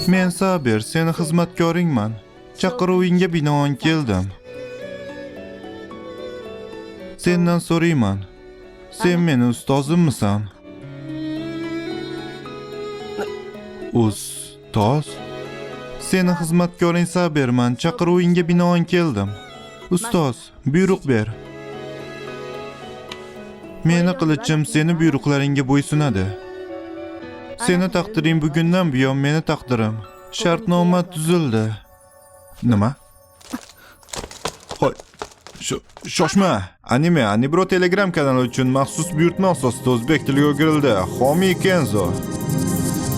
Men Saber, seni xizmatkoringman. Chaqiruvingga binoan keldim. Sendan so'rayman. Sen meni ustozimmisan? Ustoz? Seni xizmatkoring Saberman, chaqiruvingga binoan keldim. Ustoz, buyruq ber. Meni qilichim seni buyruqlaringga bo'ysunadi. Seni taqdiring bugundan buyon meni taqdirim. Shartnoma tuzildi. Nima? Hoy, shoshma. Anime Anibro Telegram kanali uchun maxsus buyurtma asosida o'zbek tiliga o'girildi. Homiy Kenzo.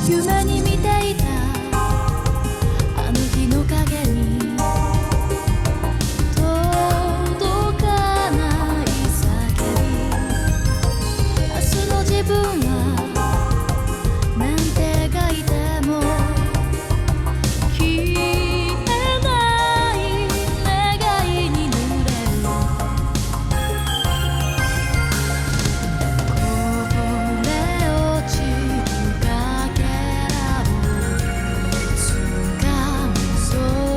夢に見ていたあの日の影に届かない叫び明日の自分はなんて描いても消えない願いに濡れるこぼれ落ちるかけらを掴むそ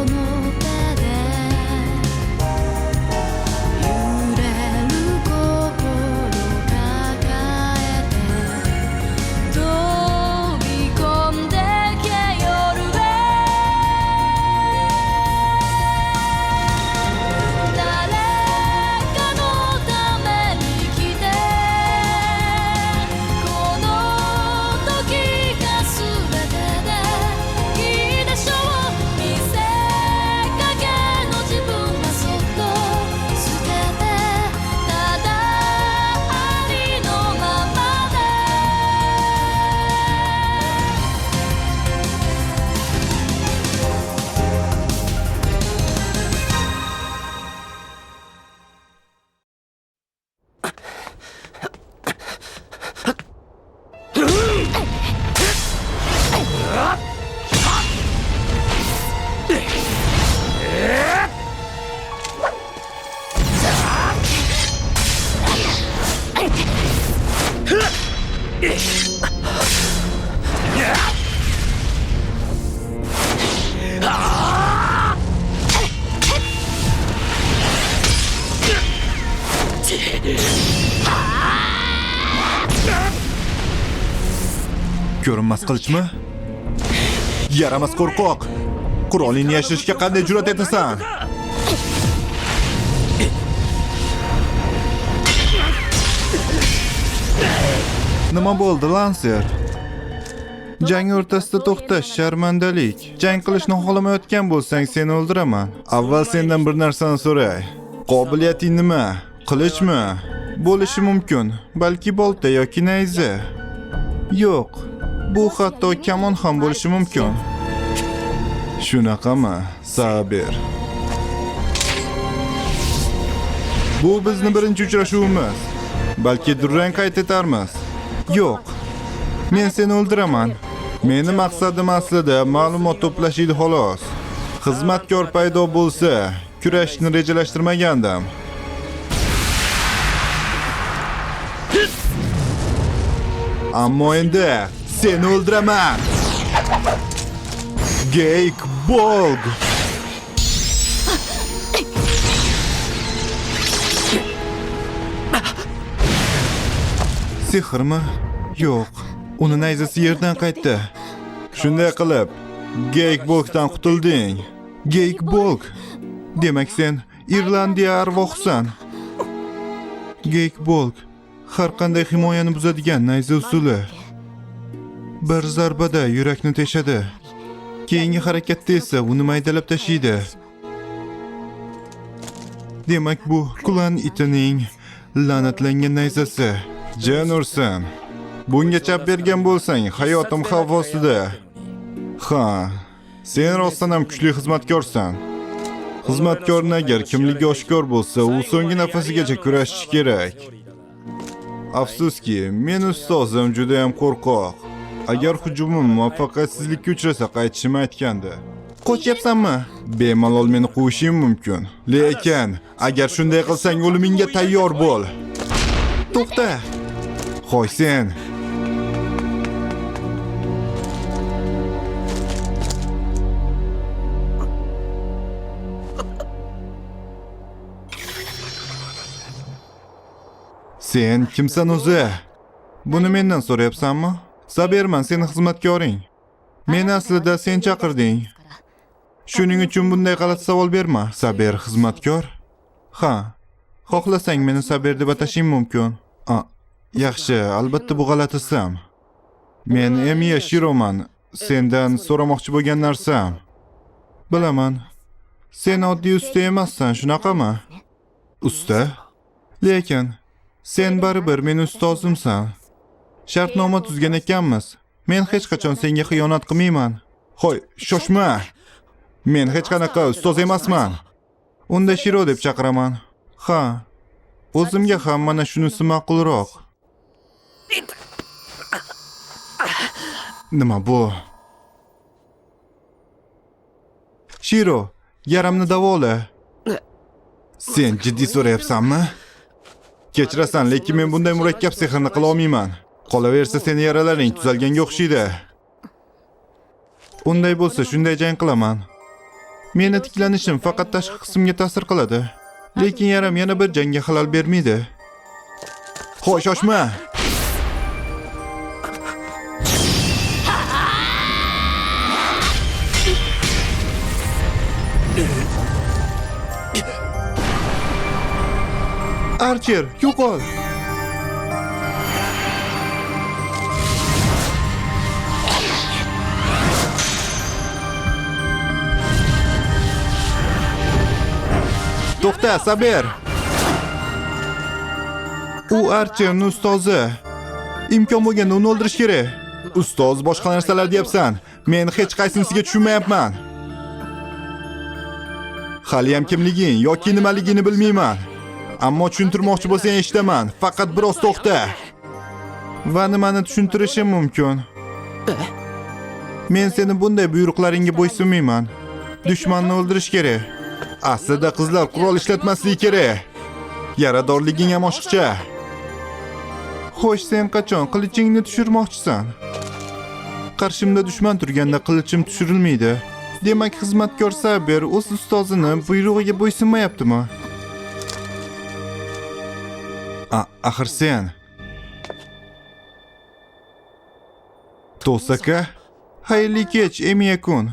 の手で揺れる心抱えて飛び込んでけ夜へ誰かのために来てこの時が全てでいいでしょう見せかけの自分はそっと捨ててただありのままで Ko'rinmas qilichmi? Yaramas qo'rqoq. Qurolingni yashirishga qanday jur'at etasan? Nima bo'ldi, Lancer? Jang o'rtasida to'xtash sharmandalik. Jang qilishni xohlamayotgan bo'lsang, seni o'ldiraman. Avval sendan bir narsani so'ray. Qobiliyating nima? Qilichmi? Bo'lishi mumkin. Balki bolta yoki nayza. Yo'q. Bu hatto kamon ham bo'lishi mumkin. Shunaqami, Saber? Bu bizni birinchi uchrashuvimiz. Balki durang qayd etarmiz. Yo'q. Men seni o'ldiraman. Meni maqsadim aslida ma'lumot to'plash edi xolos. Xizmatkor paydo bo'lsa, kurashni rejalashtirmagandim. Ammo endi seni o'ldiraman. Geyk Bolg. Sehrmi? Yo'q. Uni nayzasi yerdan qaytdi. Shunday qilib, Geyk Bolgdan qutulding. Geyk Bolg. Demak sen Irlandiya arvohisan. Geyk Bolg har qanday himoyani buzadigan nayza usuli. Bir zarbada yurakni teshadi. Keyingi harakatda esa uni maydalab tashiydi. Demak bu klan itining la'natlangan nayzasi. Jan ursin. Bunga chap bergan bo'lsang, hayotim xavf ostida. Ha, sen rostdan ham kuchli xizmatkorsan. Xizmatkorni agar kimligi oshkor bo'lsa, u so'nggi nafasigacha kurashishi kerak. Afsuski, men ustozim juda ham qo'rqoq. Agar hujumim muvaffaqiyatsizlikka uchrasa, qaytishimni aytgandi. Qochyapsanmi? Bemalol meni quvishing mumkin. Lekin agar shunday qilsang, o'limingga tayyor bo'l. To'xta. Hoy sen. Sen kimsan o'zi? Buni mendan so'rayapsanmi? Saberman, seni xizmatkoring. Meni aslida sen chaqirding. Shuning uchun bunday g'alati savol berma. Saber xizmatkor? Ha. Xohlasang meni Saber deb atashing mumkin. A, yaxshi, albatta bu g'alati ism. Men Emiya Shiroman. Sendan so'ramoqchi bo'lgan narsam. Bilaman. Sen oddiy usta emassan, shunaqami? Usta? Lekin sen baribir meni ustozimsan. Shartnoma tuzgan ekanmiz. Men hech qachon senga xiyonat qilmayman. Hoy, shoshma. Men hech qanaqa ustoz emasman. Unda Shiro deb chaqiraman. Ha. O'zimga ham mana shunisi ma'qulroq. Nima bu? Shiro, yaramni davola. Sen jiddiy so'rayapsanmi? Kechirasan, lekin men bunday murakkab sehrni qila olmayman. Qolaversa seni yaralaring tuzalganga o'xshaydi. Unday bo'lsa shunday jang qilaman. Meni tiklanishim faqat tashqi qismga ta'sir qiladi. Lekin yaram yana bir jangga xalal bermaydi. Xo'sh, shoshma. Archer, yo'qol. To'xta, Saber. U Archerning ustozi. Imkon bo'lganda uni o'ldirish kerak. Ustoz, boshqa narsalar deyapsan. Men hech qaysinisiga tushunmayapman. Haliyam kimliging yoki nimaligini bilmayman. Ammo tushuntirmoqchi bo'lsang eshitaman. Faqat biroz to'xta. Va nimani tushuntirishim mumkin? Men seni bunday buyruqlaringga bo'ysunmayman. Dushmanni o'ldirish kerak. Aslida qizlar qurol ishlatmasligi kerak. Yaradorliging ham oshiqcha. Xo'sh, sen qachon qilichingni tushirmoqchisan? Qarshimda dushman turganda qilichim tushirilmaydi. Demak, xizmatkor Saber o'z ustozini buyrug'iga bo'ysunmayaptimi? Axir sen Tosaka, xayrli kech, Emiya-kun.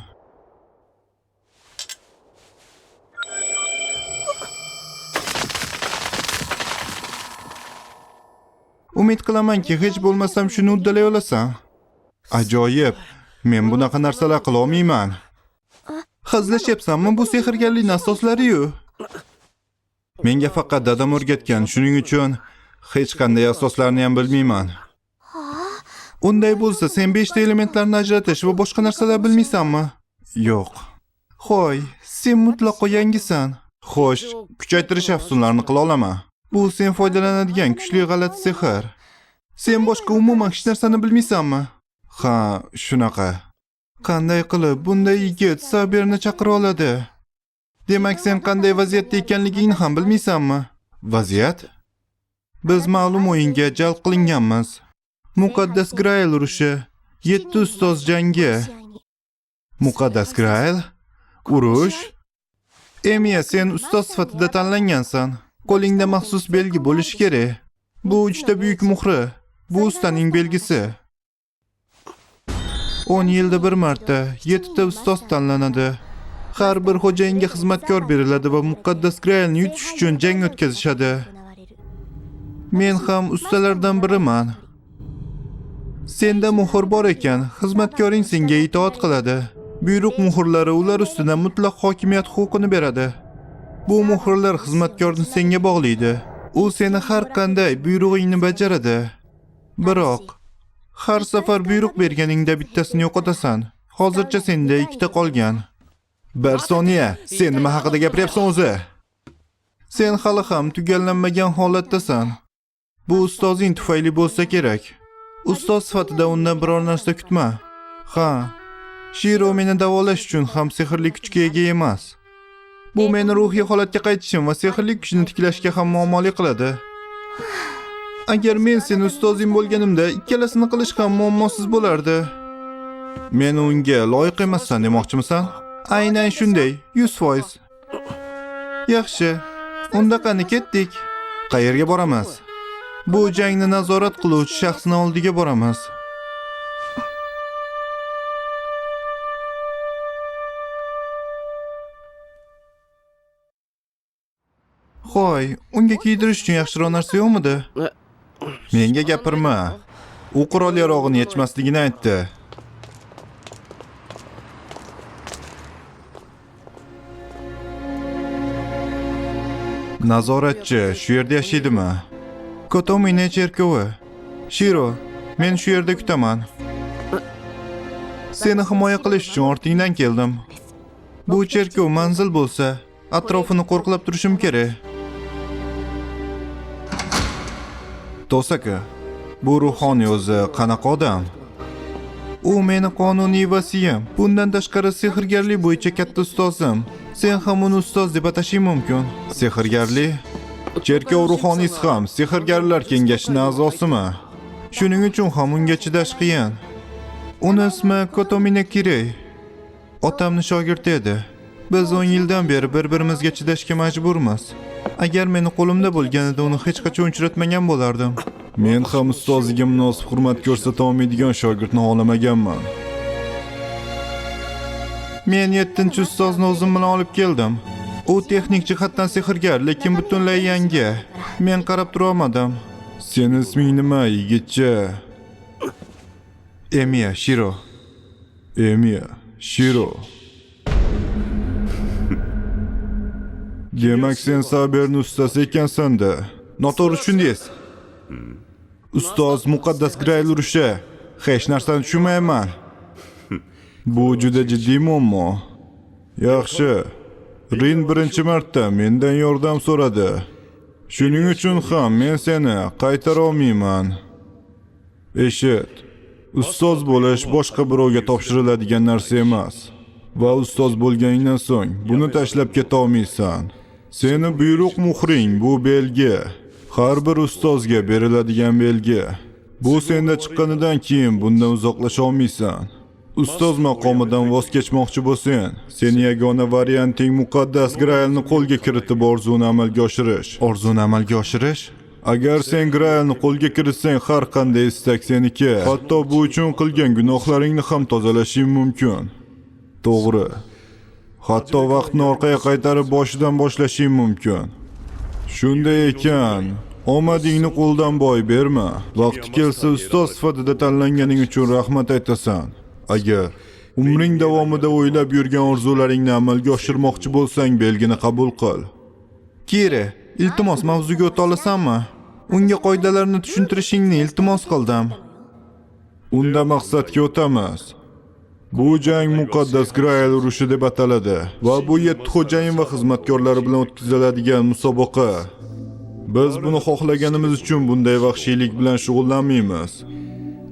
Umid qilamanki, hech bo'lmasam shuni uddalay olasan. Ajoyib. Men bunaqa narsalar qila olmayman. Hazillashyapsanmi? Bu sehrgarlikning asoslari-yu. Menga faqat dadam o'rgatgan, shuning uchun hech qanday asoslarni ham bilmayman. Unday bo'lsa, sen 5 ta elementlarni ajratish va boshqa narsalar bilmaysanmi? Yo'q. Hoy, sen mutlaqo yangisan. Xo'sh, kuchaytirish afsunlarini qila olaman. Bu sen foydalanadigan kuchli g'alati sehr. Sen boshqa umuman hech narsani bilmaysanmi? Ha, shunaqa. Qanday qilib bunday yigit Saberni chaqira oladi? Demak, sen qanday vaziyatda ekanligingni ham bilmaysanmi? Vaziyat? Biz ma'lum o'yinga jalb qilinganmiz. Muqaddas Grail urushi, 7 ustoz jangi. Muqaddas Grail? Urush? Emiya, sen ustoz sifatida tanlangansan. Qo'lingda maxsus belgi bo'lishi kerak. Bu 3 ta buyuk muhri. Bu ustaning belgisi. 10 yilda bir marta 7 ta ustoz tanlanadi. Har bir xo'jayinga xizmatkor beriladi va muqaddas Grailni yutish uchun jang o'tkazishadi. Men ham ustalardan biriman. Senda muhr bor ekan, xizmatkoring senga itoat qiladi. Buyruq muhrlari ular ustidan mutlaq hokimiyat huquqini beradi. Bu muhrlar xizmatkorni senga bog'laydi. U seni har qanday buyrug'ingni bajaradi. Biroq har safar buyruq berganingda bittasini yo'qotasan. Hozircha senda ikkita qolgan. Bir soniya, sen nima haqida gapiryapsan o'zi? Sen hali ham tugallanmagan holatdasan. Bu ustozing tufayli bo'lsa kerak. Ustoz sifatida undan biror narsa kutma. Ha, Shiro meni davolash uchun ham sehrli kuchga ega emas. Bu meni ruhiy holatga qaytishim va sehrli kuchni tiklashga ham muammoli qiladi. Agar men seni ustozing bo'lganimda, ikkalasini qilish ham muammosiz bo'lardi. Men unga loyiq emassan demoqchimisan? Aynan shunday, 100%. Yaxshi. Unda qani ketdik? Qayerga boramiz? Bu jangni nazorat qiluvchi shaxsni oldiga boramiz. Hoy, unga kiydirish uchun yaxshiroq narsa yo'qmidi? Menga gapirma. U qurol yarog'ini yechmasligini aytdi. Nazoratchi shu yerda yashaydimi? Kotomine cherkovi. Shiro, men shu yerda kutaman. Seni himoya qilish uchun ortingdan keldim. Bu cherkov manzil bo'lsa, atrofini qo'riqlab turishim kerak. Tosaka, bu ruhoniy o'zi qanaqa odam? U meni qonuniy vasiyim. Bundan tashqari sehrgarlik bo'yicha katta ustozim. Sen ham uni ustoz deb atashing mumkin. Sehrgarlik? Cherkov ruhoniysi ham sehrgarlar kengashining a'zosimi? Shuning uchun ham unga chidash qiyin. Uni ismi Kotomine Kirey. Otamni shogirdi edi. Biz 10 yildan beri bir-birimizga chidashga majburmiz. Agar meni qo'limda bo'lganida uni hech qachon uchratmagan bo'lardim. Men ham ustoziga munosib hurmat ko'rsata olmaydigan shogirdni xohlamaganman. Men 7-ustozni o'zim bilan olib keldim. U texnik jihatdan sehrgar, lekin butunlay yangi. Men qarab tura olmadim. Seni isming nima, yigitcha? Emiya Shiro. Emiya Shiro. Demak, sen Saberni ustasi ekansan-da. Noto'g'ri tushundingiz. Ustoz muqaddas Grayl urushi. Hech narsani tushunmayman. Bu juda jiddiy muammo. Yaxshi. Rin birinchi marta mendan yordam so'radi. Shuning uchun ham men seni qaytara olmayman. Eshit. Ustoz bo'lish boshqa birovga topshiriladigan narsa emas. Va ustoz bo'lganingdan so'ng buni tashlab keta olmaysan. Seni buyruq muhring bu belgi. Har bir ustozga beriladigan belgi. Bu senda chiqqanidan keyin bundan uzoqlasha olmaysan. Ustoz maqomidan voz kechmoqchi bo'lsang, seni yagona varianting muqaddas Grailni qo'lga kiritib orzuni amalga oshirish. Orzuni amalga oshirish? Agar sen Grailni qo'lga kiritsang, har qanday istak seniki. Hatto bu uchun qilgan gunohlaringni ham tozalashing mumkin. To'g'ri. Hatto vaqtni orqaga qaytarib boshidan boshlashing mumkin. Shunday ekan, omadingni qo'ldan boy berma. Vaqti kelsa ustoz sifatida tanlanganing uchun rahmat aytasan. Agar umring davomida o'ylab yurgan orzularingni amalga oshirmoqchi bo'lsang, belgini qabul qil. Kiri, iltimos mavzuga o'ta olasanmi? Unga qoidalarni tushuntirishingni iltimos qildim. Unda maqsadga o'tamiz. Bu jang muqaddas Grail urushi deb ataladi va bu 7 xo'jayin va xizmatkorlari bilan o'tkaziladigan musobaqa. Biz buni xohlaganimiz uchun bunday vahshiylik bilan shug'ullanmaymiz.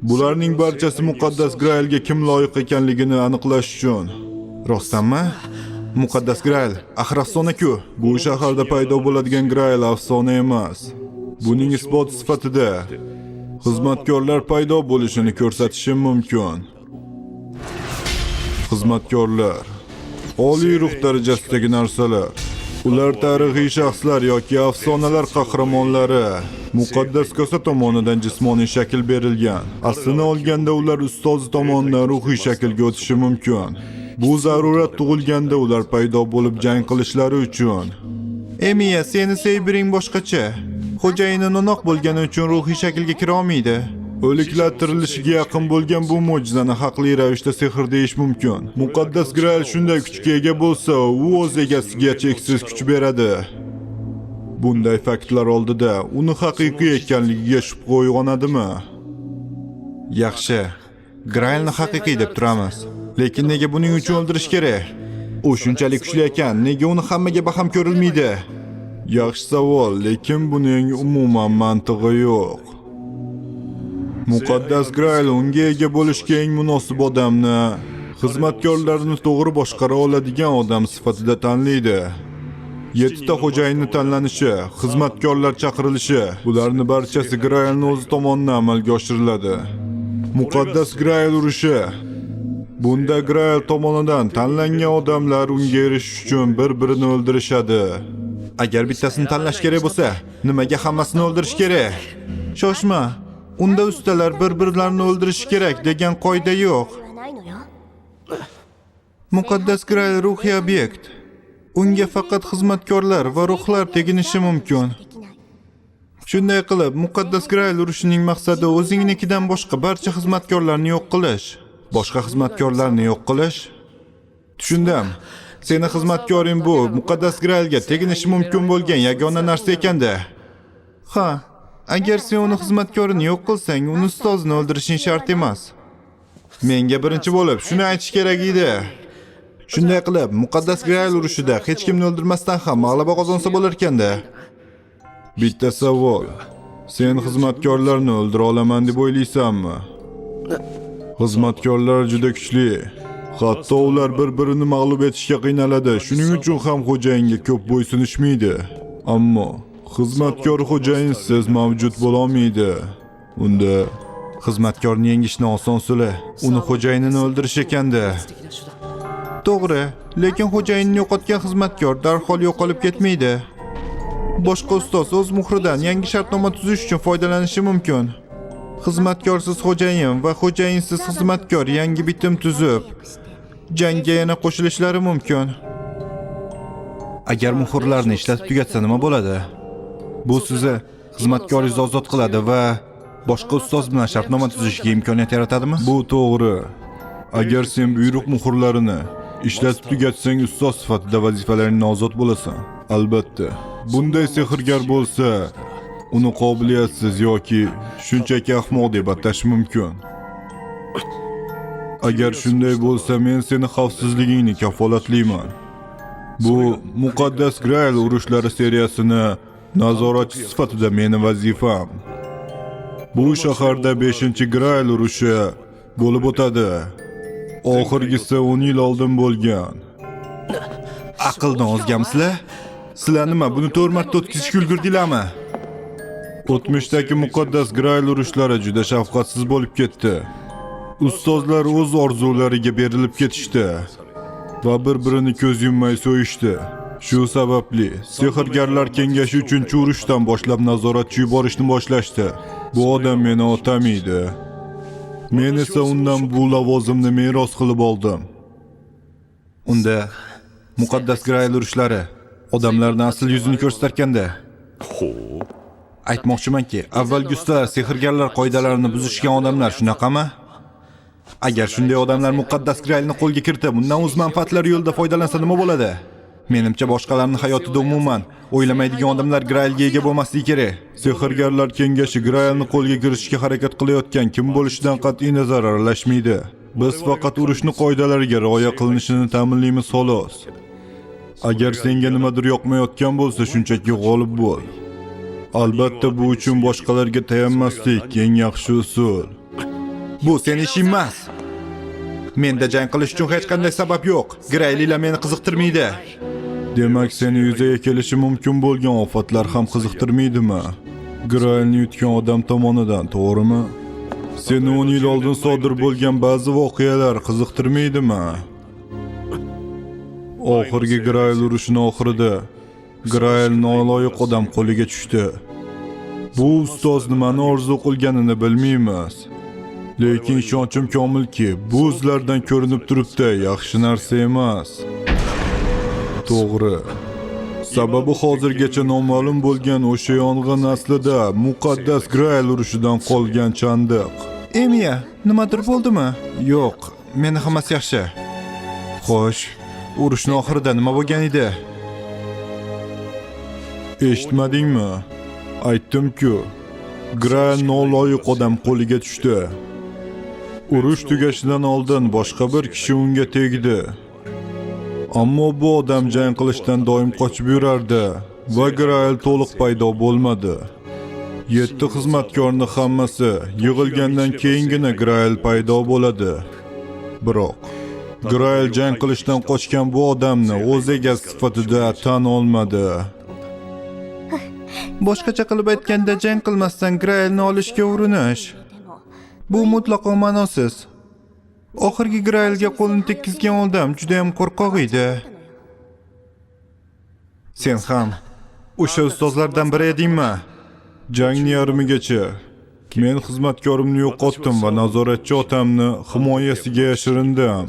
Bularning barchasi muqaddas Grailga kim loyiq ekanligini aniqlash uchun. Rostdanmi? Muqaddas Grail axir afsona-ku. Bu shaharda paydo bo'ladigan Grail afsona emas. Buning isboti sifatida xizmatkorlar paydo bo'lishini ko'rsatishim mumkin. Xizmatkorlar oliy ruh darajasidagi narsalar. Ular tarixiy shaxslar yoki afsonalar qahramonlari. Muqaddas kosa tomonidan jismoniy shakl berilgan. Aslini olganda ular ustozi tomonidan ruhiy shaklga o'tishi mumkin. Bu zarurat tug'ilganda ular paydo bo'lib jang qilishlari uchun. Emiya, seni Seybering boshqacha. Xo'jayini no'noq bo'lgani uchun ruhiy shaklga kira olmaydi. O'liklar tirilishiga yaqin bo'lgan bu mo'jizani haqli ravishda sehr deyish mumkin. Muqaddas Graal shunday kuchga ega bo'lsa, u o'z egasiga cheksiz kuch beradi. Bunday faktlar oldida uni haqiqiy ekanligiga shubha uyg'onadimi? Yaxshi. Grailni haqiqiy deb turamiz. Lekin nega buning uchun o'ldirish kerak? U shunchalik kuchli ekan, nega uni hammaga baham ko'rilmaydi? Yaxshi savol, lekin buning umuman mantig'i yo'q. Muqaddas Grail unga ega bo'lishga eng munosib odamni, xizmatkorlarini to'g'ri boshqara oladigan odam sifatida tanlaydi. 7 ta xo'jayinni tanlanishi, xizmatkorlar chaqirilishi, bularni barchasi Grailni o'zi tomonidan amalga oshiriladi. Muqaddas Grail urushi. Bunda Grail tomonidan tanlangan odamlar unga erishish uchun bir-birini o'ldirishadi. Agar bittasini tanlash kerak bo'lsa, nimaga hammasini o'ldirish kerak? Shoshma. Unda ustalar bir-birlarini o'ldirishi kerak degan qoida yo'q. はないのよ Muqaddas Graal ruhiy obyekt. Unga faqat xizmatkorlar va ruhlar teginishi mumkin. できない Shunday qilib, Muqaddas Graal urushining maqsadi o'zingnikidan boshqa barcha xizmatkorlarni yo'q qilish. Boshqa xizmatkorlarni yo'q qilish? Tushundim. Seni xizmatkoring bu Muqaddas Graalga teginishi mumkin bo'lgan yagona narsa ekanda. Ha, agar sen uni xizmatkorini yo'q qilsang, uni ustozini o'ldirishing shart emas. Menga birinchi bo'lib shuni aytish kerak edi. Shunday qilib, Muqaddas Graal urushida hech kimni o'ldirmasdan ham g'alaba qozonsa bo'larkanda. Bitta savol. Sen xizmatkorlarni o'ldira olaman deb o'ylaysanmi? Xizmatkorlar juda kuchli. Hatto ular bir-birini mag'lub etishga qiynaladi. Shuning uchun ham xo'jayinga ko'p bo'ysunishmaydi. Ammo xizmatkor xo'jayinsiz mavjud bo'lolmaydi. Unda xizmatkorni yengishni oson usuli uni xo'jayinini o'ldirish ekanda. 的な手段 To'g'ri, lekin xo'jayinini yo'qotgan xizmatkor darhol yo'qolib ketmaydi. Boshqa ustoz o'z muhridan yangi shartnoma tuzish uchun foydalanishi mumkin. Xizmatkorsiz xo'jayin va xo'jayinsiz xizmatkor yangi bitim tuzib, 契約して jangga yana qo'shilishlari mumkin. Agar muhrlarni ishlatib tugatsa nima bo'ladi? Bu sizni xizmatkoringizni ozod qiladi va boshqa ustoz bilan shartnoma tuzishga imkoniyat yaratadimi? Bu to'g'ri. Agar sen buyruq muhrlarini ishlatib tugatsang, ustoz sifatida vazifalaringdan ozod bo'lasan. Albatta. Bunday sehrgar bo'lsa, uni qobiliyatsiz yoki shunchaki ahmoq deb atash mumkin. Agar shunday bo'lsa, men seni xavfsizligingni kafolatlayman. Bu Muqaddas Graal urushlari seriyasini nazoratchi sifatida meni vazifam. Bu shaharda 5-Graal urushi bo'lib o'tadi. Oxirgisi 10 yil oldin bo'lgan. Aqldan ozganmisizlar? Sizlar nima, buni 4 marta o'tkazishga ulgurdinglarmi? O'tmishdagi Muqaddas Graal urushlari juda shafqatsiz bo'lib ketdi. Ustozlar o'z orzulariga berilib ketishdi va bir-birini ko'z yummay so'yishdi. Shu sababli sehrgarlar kengashi uchinchi urushdan boshlab nazoratchi yuborishni boshlashdi. Bu odam meni otam edi. Men esa undan bu lavozimni meros qilib oldim. Unda Muqaddas Graal urushlari odamlarning asl yuzini ko'rsatarkanda. Aytmoqchimanki, avvalgi ustalar sehrgarlar qoidalarini buzishgan odamlar shunaqami? Agar shunday odamlar muqaddas Graalni qo'lga kiritib, undan o'z manfaatlari yo'lida foydalansa nima bo'ladi? Menimcha boshqalarning hayotida umuman o'ylamaydigan odamlar Graalga ega bo'lmasligi kerak. Sehrgarlar kengashi Graalni qo'lga kiritishga harakat qilayotgan kim bo'lishidan qat'iy nazar aralashmaydi. Biz faqat urushni qoidalariga rioya qilinishini ta'minlaymiz xolos. Agar senga nimadir yoqmayotgan bo'lsa, shunchaki g'olib bo'l. Albatta bu uchun boshqalarga tayanmaslik eng yaxshi usul. Bu seni ishing emas. Menda jang qilish uchun hech qanday sabab yo'q. Graylilar meni qiziqtirmaydi. Demak, seni yuzaga kelishi mumkin bo'lgan ofatlar ham qiziqtirmaydimi? Graylni yutgan odam tomonidan, to'g'rimi? Seni 10 yil oldin sodir bo'lgan ba'zi voqealar qiziqtirmaydimi? Oxirgi Grayl urushini oxirida Grayl noloyiq odam qo'liga tushdi. Bu ustoz nimani orzu qilganini bilmaymiz. Lekin ishonchim komilki, bu o'zlaridan ko'rinib turibdi, yaxshi narsa emas. To'g'ri. Sababi hozirgacha noma'lum bo'lgan o'sha yong'in aslida muqaddas Graal urushidan qolgan chandiq. Emiya, nimadir bo'ldimi? Yo'q, meni hammasi yaxshi. Xo'sh, urushning oxirida nima bo'lgan edi? Eshitmadingmi? Aytdim-ku, Graal noloyiq odam qo'liga tushdi. Urush tugashidan oldin boshqa bir kishi unga tegdi. Ammo bu odam jang qilishdan doim qochib yurardi va Graal to'liq paydo bo'lmadi. 7 xizmatkorni hammasi yig'ilgandan keyingina Graal paydo bo'ladi. Biroq Graal jang qilishdan qochgan bu odamni o'z egasi sifatida tan olmadi. Boshqacha qilib aytganda, jang qilmasdan Graalni olishga urinish. でも Bu mutlaqo ma'nosiz. Oxirgi Graalga qo'lini tekkizgan odam juda ham qo'rqoq edi. Sen ham o'sha ustozlardan biri edingmi? Jangni yarmigacha men xizmatkorimni yo'qotdim va nazoratchi otamni himoyasiga yashirindim.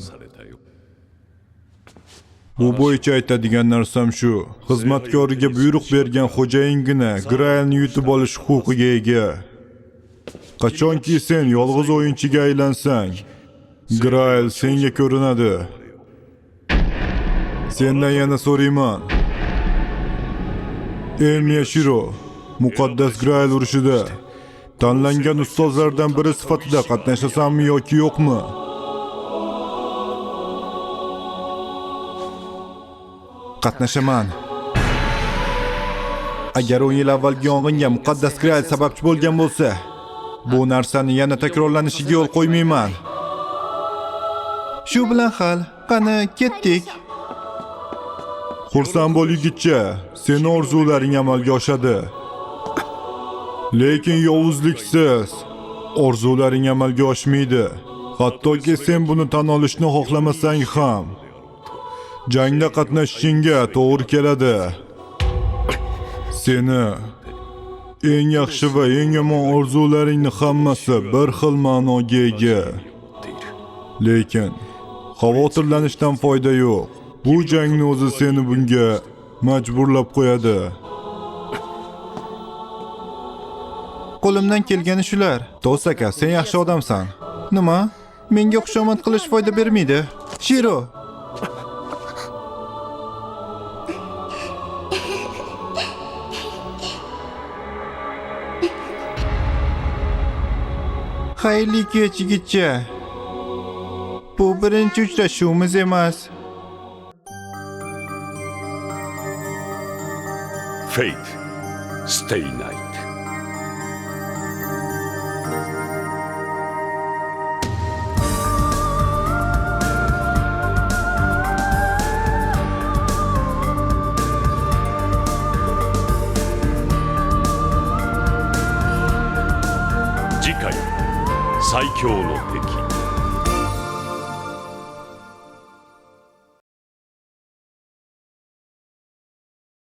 Bu bo'yicha aytadigan narsam shu. Xizmatkoriga buyruq bergan xo'jayingina Grailni yutib olish huquqiga ega. Qachonki sen yolg'iz o'yinchiga aylansang, Grail senga ko'rinadi. Sendan yana so'rayman. Ey Miyashiro, muqaddas Grail urushida tanlangan ustozlardan biri sifatida qatnashasanmi yoki yo'qmi? Qatnashaman. Agar 10 yil avvalgi yong'inga muqaddas Grail sababchi bo'lgan bo'lsa, bu narsani yana takrorlanishiga yo'l qo'ymayman. Shu bilan hal. Qani, ketdik. Xursand bo'l yigitcha, seni orzularing amalga oshadi. Lekin yovuzliksiz orzularing amalga oshmaydi. Hattoki sen buni tan olishni xohlamasang ham, jangda qatnashishingga to'g'ri keladi. Seni eng yaxshi va eng yomon orzularingni hammasi bir xil ma'noga ega. Lekin xavotirlanishdan foyda yo'q. Bu jangni o'zi seni bunga majburlab qo'yadi. Qo'limdan kelgani shular. Tosaka, sen yaxshi odamsan. Nima? Menga xushomad qilish foyda bermaydi. Shiro. Xayrli kech yigitcha. Bu birinchi uchrashuvimiz emas. Fate Stay Night. 次回最強の敵。